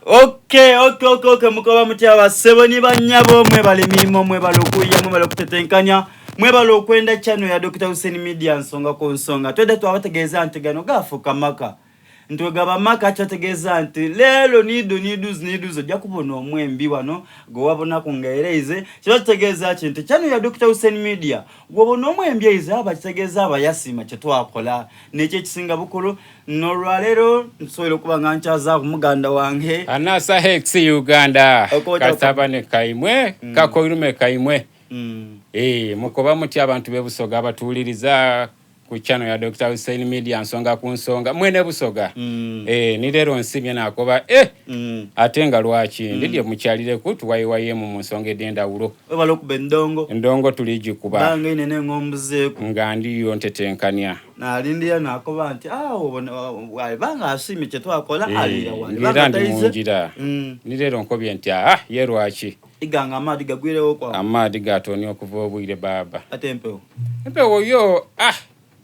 Okay, okay, okay, okay. Mukoba mutya basebo ni banyabo mwebale emirimu mwebale okuya mwebale okutetenkanya mwebale okwenda channel ya Dr. Hussein Media nsonga ku nsonga tweda twabategeeza nti gano gafuuka maka nti wegaba maka kyategeeza nti leero niidu niiduzi niiduzi ojja kubona omwembi wano gwe wabonaku nga ereize kiba kitegeeza ki nti channel ya Dr. Hussein Media gwobona omwembi eize aba kitegeeza aba yasiima kyetwakola nekyo ekisinga bukulu Nolwalero nsobola okuba nga nkyazaaku muganda wange Anasa Hex Uganda katabane kaimwe mm. kakoirume kaimwe mm. Eh, mukoba mutya abantu be Busoga abatuwuliriza ku channel ya Dr. Hussein Media nsonga ku nsonga mwene Busoga mm. Eh, ni leero nsimye nakoba eh mm. ate nga lwaki mm. ndidye mukyalireku tuwayiwayemu mu nsonga ed'endawulo webale okuba endongo endongo tuligikuba bange inene ng'ombuzeeku nga ndiyo ntetenkanya Naalindirira naakoba nti, Agho bw'aliba ng'asiimye kye twakola, Eh, aliira. Bw'aliba ng'era nga ndi mu taize, ngira. mm. Ni leero nkobye nti, Aa, ye lwaki? Iganga amaadhi gagwiregho ku agho. Amaadhi gaatoonia okuva obwire baaba. Ate empewo? Empewo yo, ah,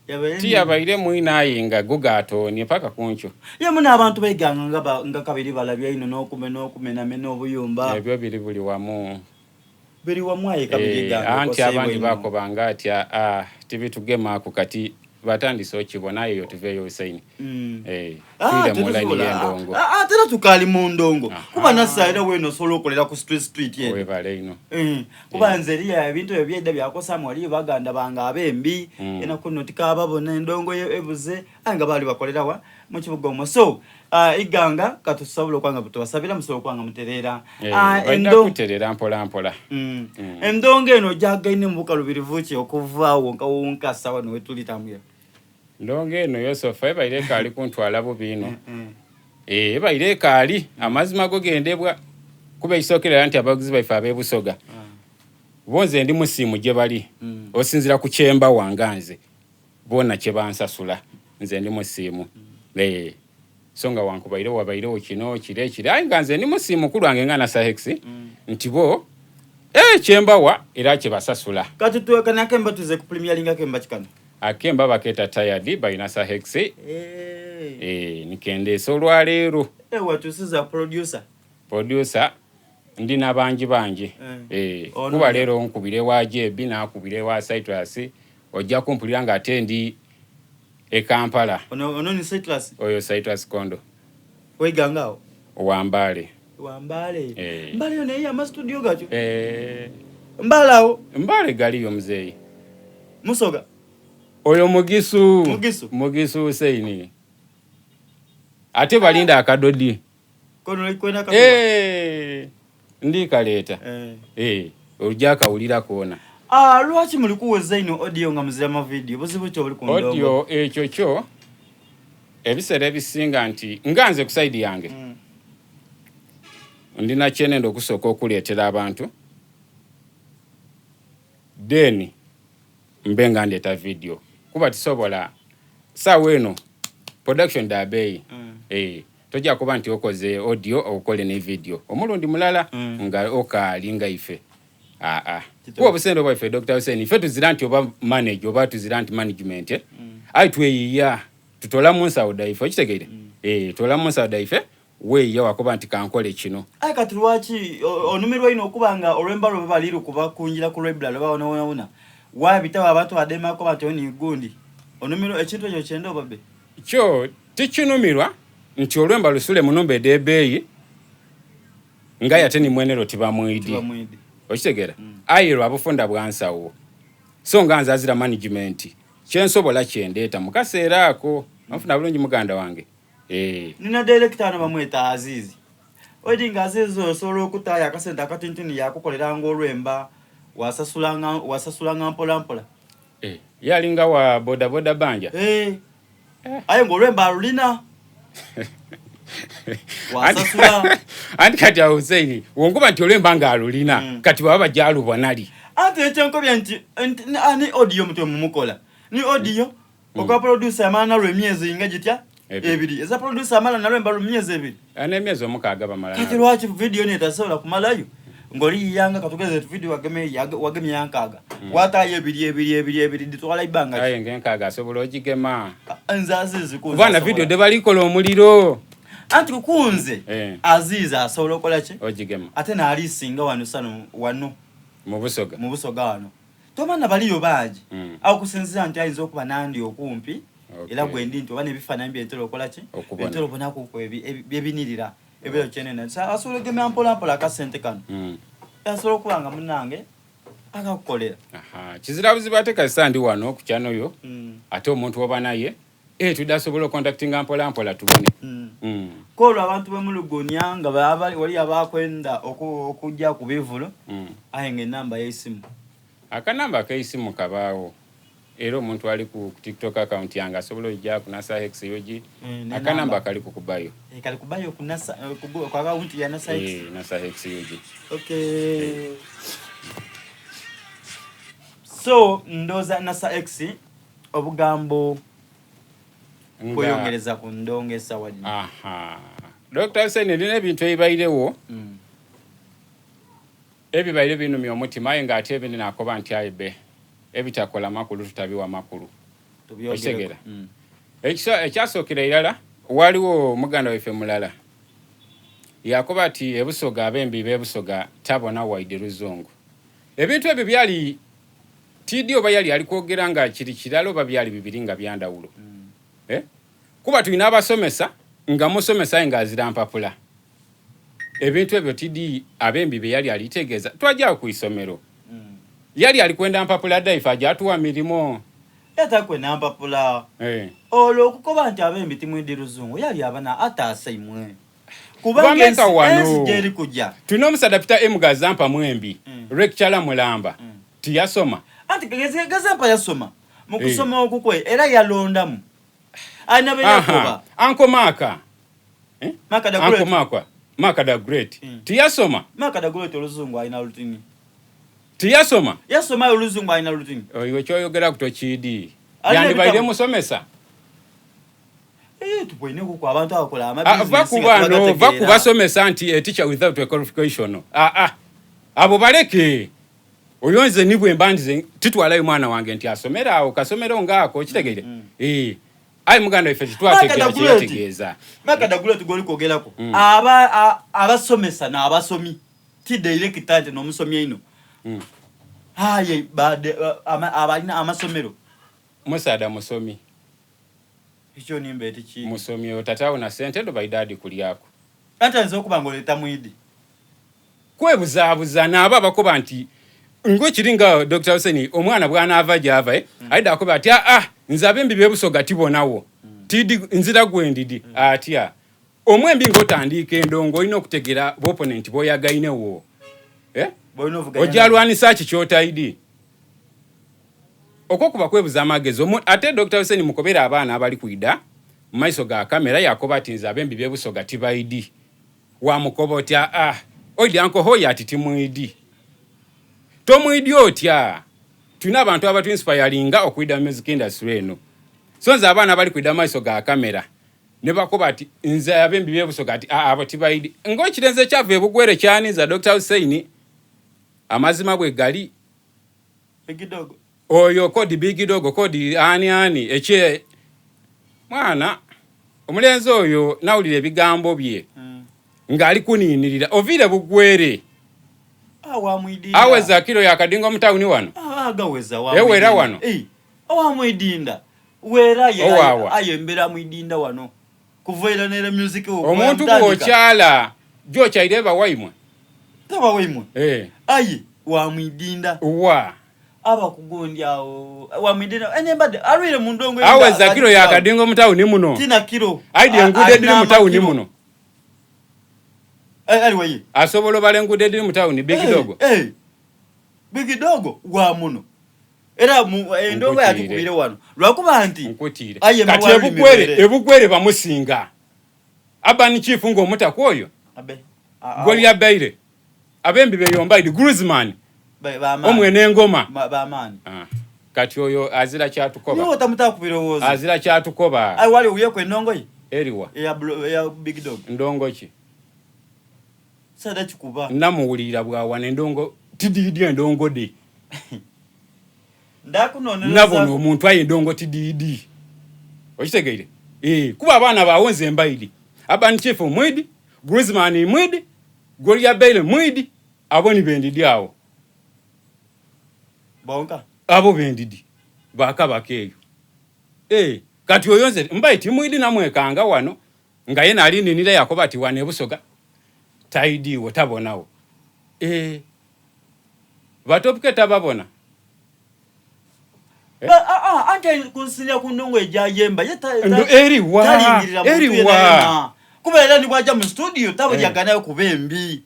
Yabaire nhingi. tiyabairemu inho aye nga go gaatoonie paka ku nkyo. Ye muno abantu b'eighanga nga ba, nga kabiri balabye inho n'okumena okumenamena obuyumba. Ebyo biri buli wamu. Biri wamu aye kabiri Eh, eighanga anti likoseibwa abandi inho. bakobanga ati aa tibitugemaaku kati batandise okibona aye eyo tuveeyo Hussein. Mm. Eh, Ah, twire mu line tetusobola. y'endongo. Ah, ah, tera tukaali mu ndongo kuba nasa Aha. era weeno osobola okolera ku street street eno Webale inho. Eh, kuba nze eriyo ebintu ebyo byedda byakosamu waliyo baganda bange abembi Mm. enaku no tikababona endongo ye ebuze aye nga baali bakolera wa mu kibuga omwo so uh, iganga katusobola okuba nga tubasabira musobola okuba nga mutereera Eh, Ah, balina endo kuterera mpola mpola. Mm. Mm. endongo eno gyagaine mu bukalubirivu ki okuvaawo nka wonka sawa niwetuli tambwira Ndongo eno Yosefu ebaire ekaali kuntwala bubi inho. Mm, mm. Eh, ebaire ekaali amazima go gendebwa kuba ekisookera era nti abawagizi baife ab'e Busoga Ah. bo nze ndi musiimu gye bali Mm. osinziira ku kyembawa nga nze boona kye bansasula nze ndi musiimu eh, so nga wankubaire wabairewo kino kire kire aye nga nze ndi musiimu ku lwange nga Nasa Hex nti bo eh, kyembawa era kyebasasula. Kati twekane akemba tuze ku premiering akemba kikano. Akemba bakeeta Tired by Nasa Hex Eh. eh, nikendeese olwaleero. Eh, watusiza producer. Producer ndi na bangi bangi Eh. eh, Ono kuba leero nkubira ewa JB naakubira ewa Citrus ojja kumpulira nga ate ndi e Kampala. Ono ono ni Citrus. Oyo Citrus Kondo. Weiganga awo. Wa Mbale. Wa Mbale. Eh. Mbale yo naye ama studio gacho. Eh. Mbale awo. Mbale galiyo muzeeyi. Musoga. Oyo Mugisu. Mugisu. Mugisu Hussein. Ate balinda akadodi. Kono kwena kakuba. Eh. Ndi kaleeta. Eh. Eh. Ojja kawulira koona. Ah, lwaki muli kuweza ino audio nga muzira ma video? Buzibu ki obuli ku ndongo? Audio ekyo kyo ebiseera ebisinga nti nga nze ku side yange Mm. ndi na kyenenda okusooka okuleetera abantu then mbe nga ndeeta video kuba tisobola saawa eno production dha beeyi Mm. eh, tojja kuba nti okoze audio okole ne video omulundi mulala Mm. nga okaali nga ife aa Kituufu. kuba obusente bwaife Dr. Hussein ife tuzira nti oba manage oba tuzira nti management eh? Mm. aye tweyiya tutola mu nsawo dhaife okitegeire Mm. eh, tola mu nsawo dhaife weeyiya wakoba nti kankole kino Aye kati lwaki onumirwa inho okuba nga olwemba lwo bali lukuba kunjira ku lwebula lwe wonawona wabitawo abantu badema koba nti oyo ni gundi onumirwa ekintu ekyo kyenda oba be Kyo tikinumirwa nti olwemba lusule mu nhumba edh'ebeeyi nga aye ate ni mwenero tibamwidhi. Tibamwidhi. Okitegeera? Aye lwa bufunda bwa nsawo. So nga nze azira management, kye nsobola kye ndeeta mu kaseera ako. Onfuna bulungi muganda wange? Eeh. Nina director wano bamweta Azizi. Oidi nga Azizi oyo osobola okutaayo akasente akatinitini yakukoleranga olwemba wasasulanga wasasulanga mpola mpola. Eh, ye alinga wa bodaboda banja? Eh. Aye nga olwemba alulina. Wasasula. Anti kati awo Hussein, wonkuba nti olwemba nga alulina, Mm. kati baba bajalubona li. Anti ekyenkobye nti nti ani audio mutwe mumukola. Ni audio Mm. okwa producer amala nalwo emyezi nga gitya Ebiri. ebiri. Eza producer amala nalwo emba myezi ebiri. Ana emyezi omukaaga bamala Kati nalwo. lwaki video eno etasobola kumalayo? Ng'oliyiyanga katugeze nti video wagemye wagemye ya nkaaga. Wataayo ebiri ebiri ebiri ebiri ditwala ibanga ki? Aye nga enkaaga asobola ogigema. Nze Azizi ku Kuba na video de balikola omuliro. Anti kunze Eh. Aziiza asobola okola ki? Ogigema. Ate naalisinga wano sano wano. Mu Busoga. Mu Busoga wano. Tomana baliyo bangi. Mm. Awo kusinzira nti ayinza okuba nandi okumpi. Okay. Era gwe ndi nti oba n'ebifaananyi bye ntera okola ki? Okubona. Bye ntera obonaku ku ebinirira. Ebiro kyenene. So, asobola ogemera mpola mpola akasente kano. Asobola okuba nga munnange akakukolera. Aha. Kizira buzibu ate kasita ndi wano ku channel yo. Ate omuntu oba naye tudde asobola okontaktinga mpola mpola tubone. Ko olwo abantu bemulugunya nga wali abakwenda okujja ku bivulu, aye ng'enamba y'essimu. Akanamba ak'essimu kabaawo. Era omuntu ali ku TikTok account yange asobola ojja ku Nasa Hex UG. Ne Akanamba namba. kali ku kubayo. Kali kubayo ku Nasa, ku account ya Nasa Hex. Nasa Hex UG. Okay. So ndoza Nasa X obugambo Nga kweyongereza ku ndongo essaawa lino. Aha. Dr. Hussein nina ebintu ebibairewo. Ebibaire binumya omutima aye ng'ate ebindi nakoba nti aye be ebitakola makulu tutabiwa makulu. Tubyogereko. Okitegeera? Ekyasookera irala waliwo muganda waife mulala yakoba ati ebusoga abembi b'ebusoga tabona waide luzungu. Ebintu ebyo byali TD oba yali ali kwogera nga kiri kirala oba byali bibiri nga byandawulo. Kuba tulina abasomesa nga musomesa aye ng'azira mpapula. Ebintu ebyo TD abembi bye yali alitegeeza twajja ku isomero. Yali ali kwenda mpapula dhaife aje atuwa mirimo. Yatakwenda mpapula. Olwo okukoba nti abembi timwidi luzungu yali abana ataasa imwe. Kubanga Bameka wano. ensi gyeri kujja. Tulina omusaadha Peter M. Gazampa mwembi, lecturer mulamba, tiyasoma. Anti Gazampa yasoma. Mu kusoma okukwe era yalondamu. Alina bye yakoba. Uncle Mark. Mark the Great. Uncle Mark. Mark the Great. Tiyasoma. Mark the Great oluzungu alina lutini. Tiyasoma. Yasoma oluzungu alina lutini. Oyo kyoyogera ku tokiidi. Alina Yandibaire ebitabo. musomesa. Tubwine ku abantu abakola ama Va business ku nga bano, va tebagategeera. ku basomesa nti a teacher without a qualification. Abo baleke. Oyo nze ni bwe mba nze titwalayo mwana wange nti asomera awo kasomero ngaako okitegeire. Ayi muganda waffe titwategeera Mark the kye Great. yategeeza. Mark the Great gw'oli kwogerako. Abasomesa n'abasomi ti direct nti n'omusomi eno. Aye, abalina amasomero. Musaada musomi. Ekyo nimba eti ki? Musomi oyo tata na ssente ndo baida kulyako. Anti ayinza okuba ng'oleeta mwidi. Kwebuzaabuza n'abo abakoba nti ng'ekiri nga Dr. Hussein omwana bw'anaava gy'ava, aidha akoba ati aa nze abembi b'ebusoga tibonawo. Tidi nzira gwe ndidi atya. Omwembi ng'otandiika endongo olina okutegera b'opponent b'oyagainewo. Bw'olina ovuganya Ojja nabo. alwanisa ki ky'otaidi? Okwo kuba kwebuza amagezi. Ate Dr. Hussein mukobera abaana abali kwida mu maiso ga kamera yakoba ati nze abembi b'ebusoga tibaidi. Wamukoba otya oidi ankohoyo ati timwidi. Tomwidi otya? Tulina abantu abatu inspiringa okwida mu music industry eno. So nze abaana abali kwida mu maiso ga kamera ne bakoba ati nze abembi b'ebusoga ati abo tibaidi. Ng'ekirenzi ekyava ebugwere kyaniza Dr. Hussein amazima bwe gali. Big Dog. Oyo kodi Big Dog, kodi ani ani ekye mwana omulenzi oyo nawulira ebigambo bye ng'ali kuniinirira oviire bugwere. Wamwidinda. Aweza kilo ya kadingo mu tawuni wano. Agaweza Ewera wano. Owamwidinda. Wera ye Owawa. aye embera mwidinda wano. Kuva era nera music wo. Omuntu bw'okyala gy'okyaire bawaimwe. Tabawaimwe. Aye wamwidinda. Wa. Aba kugundi awo wamwidinda ene mbadde alwire mu ndongo Aweza kilo ya kadingo mu tawuni muno. Tina kilo. Aidi enguudo ediri mu tawuni muno. Ali waye. Asobola obala enguudo ediri mu tawuni Big Dog. Big Dog wa muno. Era endongo yatukubire wano. Lwakuba nti Nkutiire. aye Kati mawalimi were. ebugwere bamusinga. Urban Chief ng'omutaku oyo. Abe. Goli Baire. Abembi beyomba idi Griezmann. Ba Omwene engoma. Ba maani. Kati oyo azira kyatukoba. Niwe otamutaka ku birowoozo. Azira kyatukoba. Aye wali owuye ku endongo ye? Eriwa. Eya Big Dog. Ndongo ki? Sada kikuba. Namuwulira bwawana endongo tidiidi endongo de. Ndakunonereza. Nabona omuntu aye endongo tidiidi. Okitegeire? Kuba abaana baawo nze mbaidi. Urban Chief mwidi, Griezmann mwidi, Gloria Bailey mwidi, abo ni bendidi awo. Bonka. Abo bendidi. Bakabaka eyo. Eh, kati oyo nze mbaye timwidi namwekanga wano nga yena ali ninira yakoba ati wano ebusoga taidiwo tabonawo. Eh. Batopke tababona. Eh? Ah, ah, ante kunsinira ku ndongo ejayemba ye eriwa eriwa kuba era nibwaja mu studio tabulyaganayo eh. kuba embi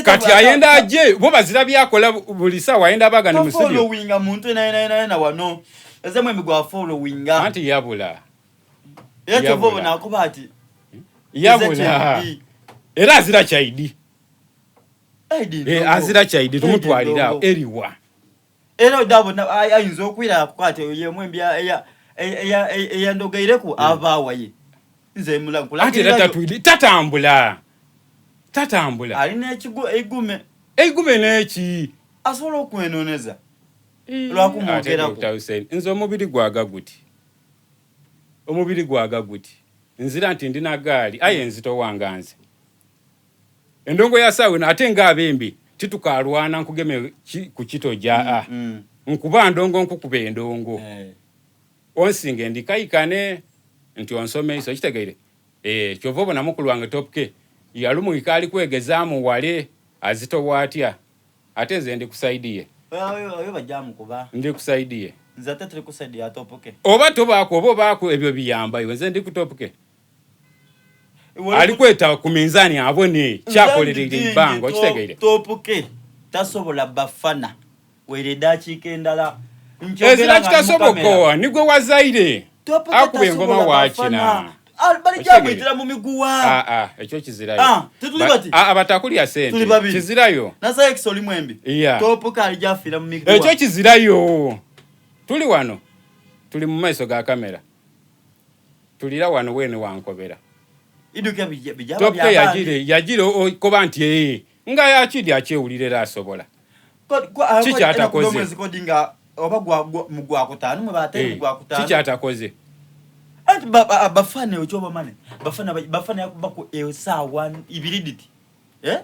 kati ayenda aje bo bazira byakola buli sawa ayenda abaga ni mustudio followinga muntu na na na na wano eze mwembi gwa followinga anti yabula era kyova obona akuba ati yabula era azira kyaidi eh, azira kyaidi tumutwalira eriwa era odabona ayinza okwira akukwate yemu embya eya eyandogeireku hmm. avaawaye nze ate era tatwidi tatambula tatambula alina ekigo eigume eigume neki asobola okwenoneza lwakumwogerako nze omubiri gwaga guti omubiri gwaga guti nzira nti ndi na gaali aye nzitowanga nze Endongo ya saawa eno ate nga abembi titukalwana nkugeme ku kitoja mm, a mm. nkuba ndongo nkukuba endongo eh. Onsinge ndikaikane nti onsomeiso okitegeire eh, kyova obona mukulu wange Top K yalumwika ali kwegezaamu wale azitowa atya ate nze ndi ku side ye. Oyo bajamukuba. Ndi ku side ye. Nze ate tuli ku side ya Top K. Oba tobaako oba obaako ebyo biyamba iwe nze ndi ku Top K. Ali kweta ku minzaani abone kyakolereire eibanga okitegeire. Top K tasobola bafana waire edaakiika endala. Ezira kitasoboka ni gwe wazaire akuba engoma wakina. Balijamwitira mu miguwa. Ah, ah, ekyo kizirayo. Ah, tetuli bati. Ah, abatakulya sente. Kizirayo. Nasa ex oli mwembi. Yeah. Top K alijafira mu miguwa. Ekyo kizirayo. Tuli wano. Tuli mu maiso ga kamera. Tulira wano wene wankobera. Top K yajire yajire okoba nti ee nga yakidi akyewulira era asobola. Kikyatakoze. Oba gwa mu gwa kutaano mwe bateri mu gwa kutaano. Kikyatakoze. Anti bafana ekyo bamane. Bafana bafana yakuba ku esaawa ibiri diti. Eh?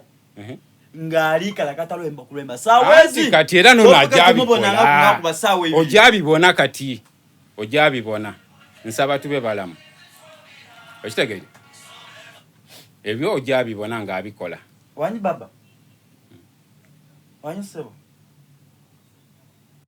Ng'ali kalakata lwemba kulwemba. Saawa ezi. Kati era nono ajabibona. Ojabibona kati. Ojabibona. Nsaba tube balamu. Okitegeere? Ebyo ojabibona ng'abikola. Wanyi baba. Wanyi sebo.